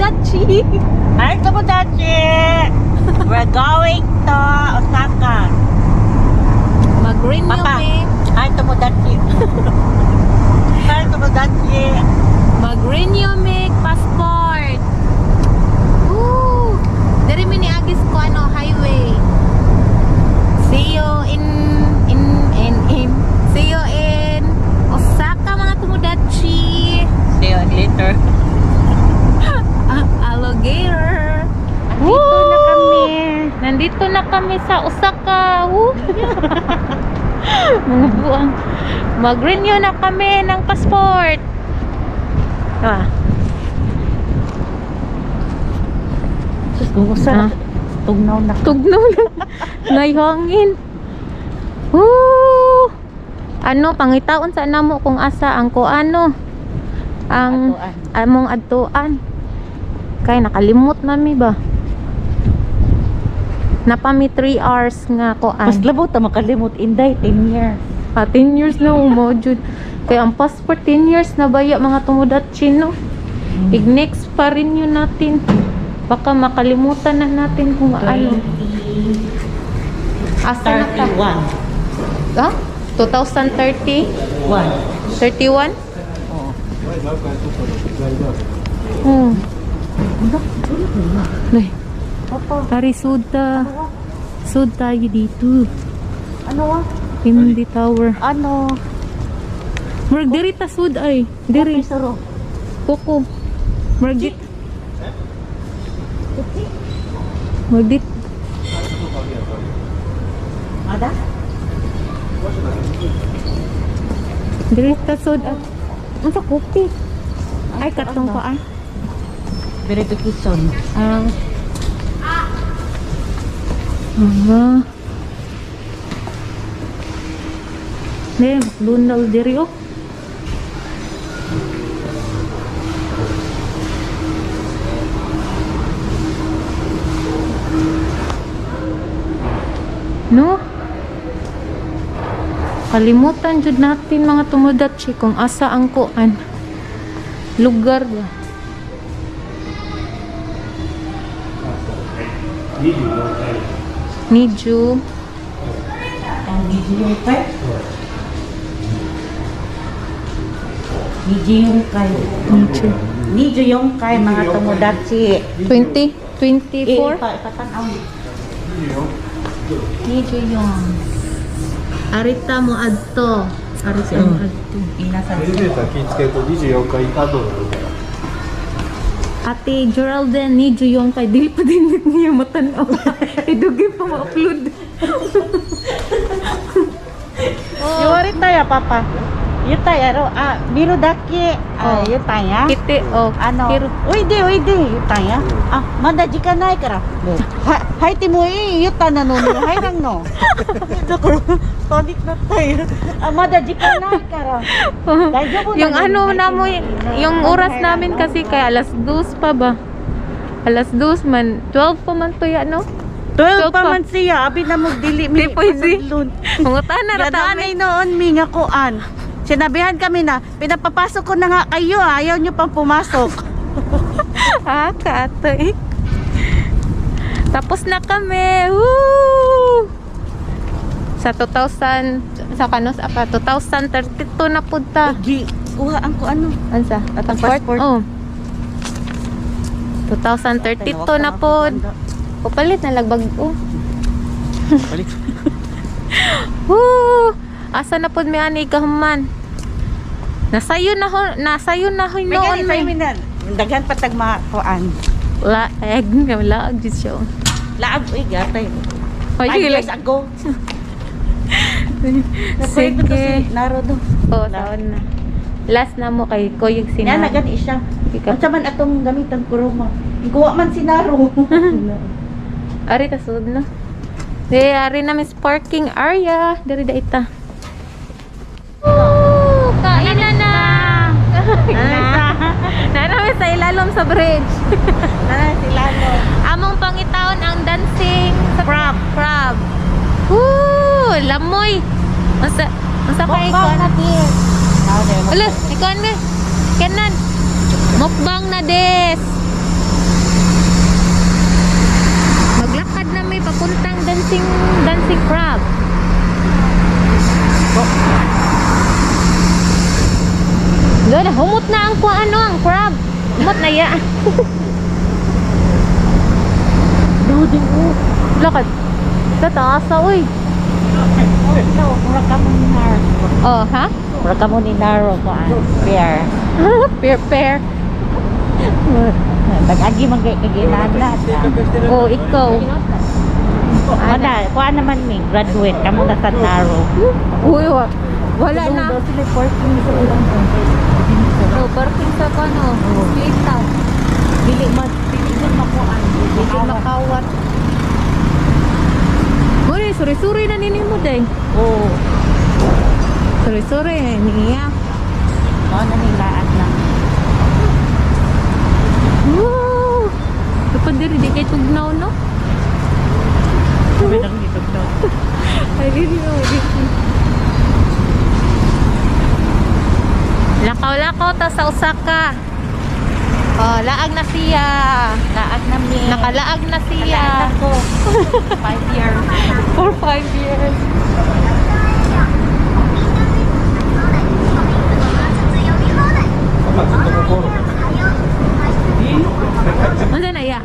Tomodachi! Hi, Tomodachi! We're going to Osaka. Mag-renew Papa. me. Hi, Tomodachi. Hi, Tomodachi. Mag-renew me passport. Woo! Diri mi ni Agis ko ano, highway. See you in see you in Osaka, mga Tomodachi. See you later. Ah, alligator. Dito na kami. Nandito na kami sa Osaka. Woo! Mga buang. Mag-renew na kami ng passport. Ah. Sus, gusa. Ah. Tugnaw na. Tugnaw na. Nayhangin. Woo! Ano, pangitaon sa namo kung asa ang kuano. Ang Adtuan. Among adtuan. Kay nakalimot nami ba? Napami 3 hours nga kuan. Mas labo ta makalimot, inday, 10 years. Ah, 10 years na mo jud. Kaya ang passport 10 years na baya, mga Tomodachi, no. Ig-next pa rin yun natin. Baka makalimutan na natin kung ano. Asa na ta? 31. Ah? 2030? 1. 31? Oo. Nay, Papa, tari suda. Sud tayo dito. Ano ah? In the tower. Ano? Murag diri ta sud ay. Diri. Saro. Koko. Murag dit. Murag dit. Ada? Diri ta sud at. Unsa kopi? Ay, katong koan. Verification. Ah. Ah. Ne, McDonald diri oh. No? Kalimutan jud natin, mga Tomodachi, kung asa ang kuan. Lugar ba? 24回。 Niju. Ang 24 kai. 24 kai. Niju. 24 kai, mga Tomodachi. 20? 24? Eh, ipatanaw. Niju yung. Arita mo adto. Arita mo adto. Inasa. エレベーター気ぃつけると24階角があるから。 Ate Geraldine, niju yung kay dili pa din niya matanaw. Idugay pa ma-upload. 言われたやパパ言ったやろあ見るだけあ、 Oh. 言ったんや Kiti oh. あの Kiro. おいでおいで言ったんやあまだ時間ないからは入ってもいい言ったなのに入らんのだからパニックなったんやあまだ時間ないから大丈夫 Yung なの ano に na mo, yung oras namin kasi kaya alas 2 pa ba? Alas 2 man, 12 pa man to ya, no? 12 pa pa. man siya abi na mo dili mi Di pwede. pasadlon. Mangutan na ra ta Yananay noon mi nga kuan. Sinabihan kami na, pinapapasok ko na nga kayo, ah, ayaw nyo pang pumasok. Ah, kaatoy. Tapos na kami. Woo! Sa 2000, sa kanos apa 2032 na pud ta. Gi, kuha ang kuano. Ansa? Atong passport. Oh. 2032 na pod. Papalit na lagbag oh. Palit. Woo! Asa na pod mi ani kahuman? Nasayo na ho, nasayo na ho May noon gani may. sa na. Daghan pa tag mga kuan. Laag, laag jud siya. Oh. Laag uy gatay. Ay, 5 sige years lang. ago. Nagkwento to Sige. si Naro do. Oh, taon na. Last na mo kay Koyog Yan na Sinaro. gani siya. Ikaw. Unsa man atong gamitan kuruma. Kuha man si Naro. Ari ta sud na. Di ari na miss parking area. Diri da ita. Woo! Kain na na. Nanami sa ilalom sa bridge. Nana si Lalo. Among pangitaon ang dancing sa Crab. Crab. Woo! Lamoy. Unsa unsa kay Mukbang na des. Ala, ikaw na. Kenan. Mukbang na des. ya. Loading oh. Lakad. Tataasa, uy. No, mura ka mo ni Naro. Oh, ha? Mura ka mo ni Naro ko ah. Fair. Pair, pair. Nag-agi man kay kaginana. Oh, ikaw. Wala, kuha naman mi, graduate kamo na sa Naro. Uy, wala na. Sila parking sa ulang. Oh, parking sa kano. Kita. Dili ma dili jud makuan. Dili makawat. Uy, suri-suri na nini mo, day. Oo. Suri-suri niya. Mao na ning laat lang. Wow! Kapag diri di kay tugnaw, no? Sabi lang dito to. Ay, dili no, dili. Lakaw-lakaw ta sa Osaka. Oh, laag na siya. Laat na mi. Nakalaag na siya. Laat ako. 5 years. For 5 years. パパずっとここ Ano na ya?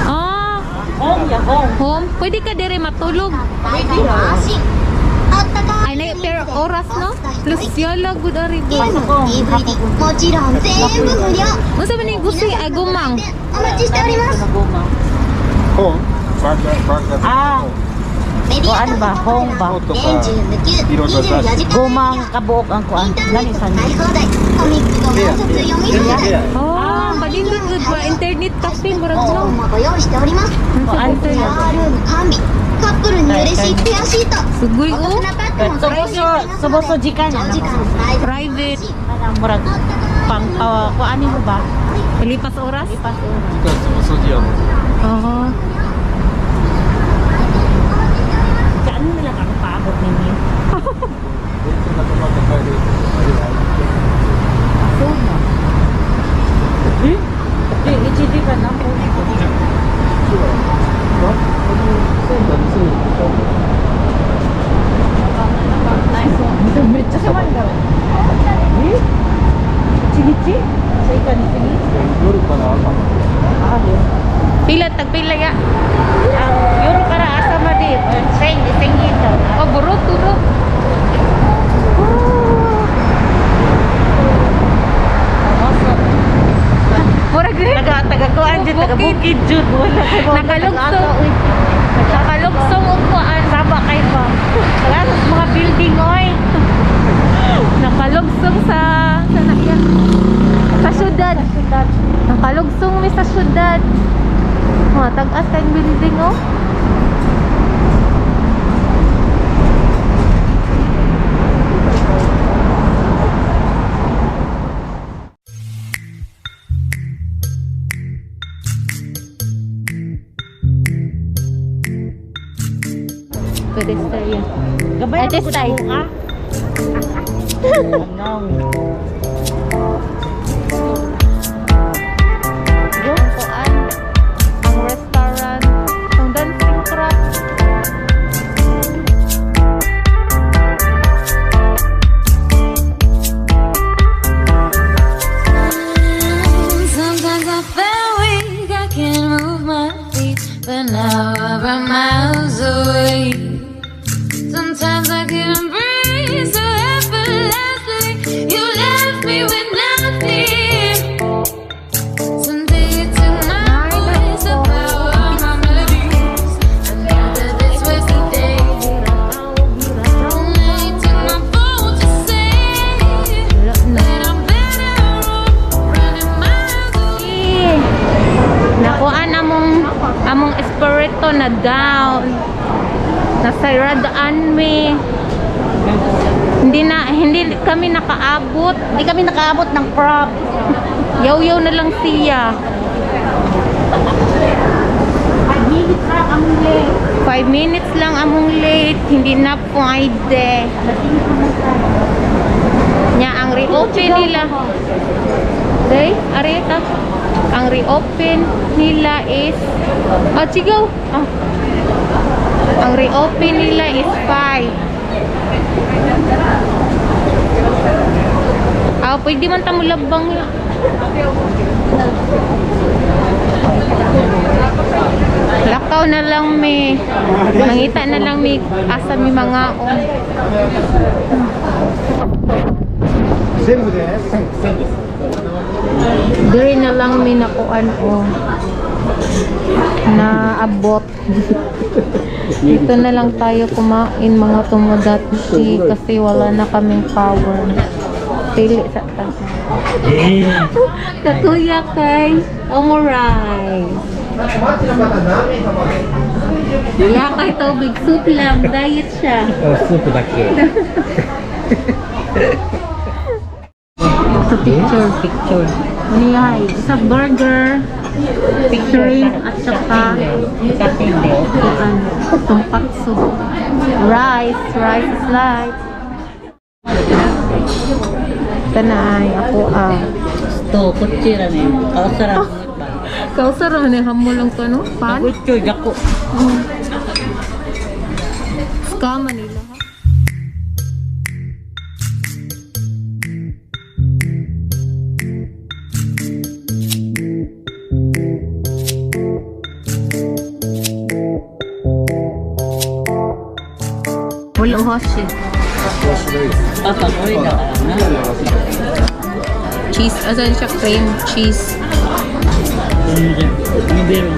Ah, Home ya home. Home. Pwede ka dire matulog. Pwede ra. Ay, na, pero oras, no? Luciolo, good ari. ゲーム、DVD もちろん全部無料。 Unsa man yung gusto yung agumang? お待ちしております。本バカバカ Ah, メディア kuan ba? Home ba? 年中無休24時間。 Gumang kabuok ang イ kuan. ンターネ Gani ット sa 使い放題。コミック5万冊読み放題。 Oh, palindot good ba? Internet cafe, murag 本 no? もご用意しております。 Kuan シャワールーム完備。カップルに嬉しいペアシート。 Sugoy, お oh. 得なパックも揃えておりますの Suboso で、 gikan 長 na. 時間滞在。 Private. Kanang murag pang kuan mo ba? Palipas oras? Lipas 時間潰すにはもう Oo. Saan nila ka paabot ninyo? 電車が止まって帰る So na. Eh? Di, ichidi ka na po. めっちゃ狭いんだろ。え一日そいかに過ぎ夜から朝まで ある。 Pila, tagpila ya. Ang euro para asa ma di. Sing, sing ito. Oh, buro, turo. Murag Taga taga kuan jud, taga bukid jud. Wala kay ba. Nakalugsong. Nakalugsong og kuan. Saba kay ba. Taga sa mga building oy. Nakalugsong sa na ya. Sa syudad. Nakalugsong mi sa syudad. Mga tag-as kayong building oh. Pedestrian. Gabay Ate, ra style. ko ah. Anong. Yung kuan, ang restaurant, ang dancing crab. Sometimes I feel weak, I can't move my feet, but now I'm miles away. Sometimes I couldn't breathe so effortlessly. You left me with nothing. Someday you took my voice, the power of my melodies. I knew that this was the day. Now you took my phone to say Wala na. that I'm better off running miles away. Nakuan among espiritu na down. Nasa mi. Hindi kami nakaabot. Hindi kami nakaabot ng prop. Yaw-yaw na lang siya. 5 minutes lang ang late. 5 minutes lang among late, hindi na pwede. Nya ang reopen nila. Day, areta. Ang reopen nila is Ah, chigaw. Ah. Ang reopen nila is 5. Ah, pwede man ta mulabang ya. Lakaw na lang mi. Mangita na lang mi asa mi mga on. 全部で1000です。 Diri na lang mi nakuan o naabot. Dito na lang tayo kumain, mga tomodachi, kasi wala na kaming power. Pili sa ta. Kakuya kay Omurai. Wala kay tubig, soup lang, diet siya. スープだけ。 Sa picture, picture. Ano yan? Sa burger, shrimp, at saka ano, tonkatsu. Rice, rice is life. Ito na ay ako ah. とこちらね顔さら Kausara ni hamo lang to no? Pan? こっちじゃこ Ska Manila ha? Wala hoshi. パパこれだからな Cheese, asan siya? Cream cheese. 伸びる。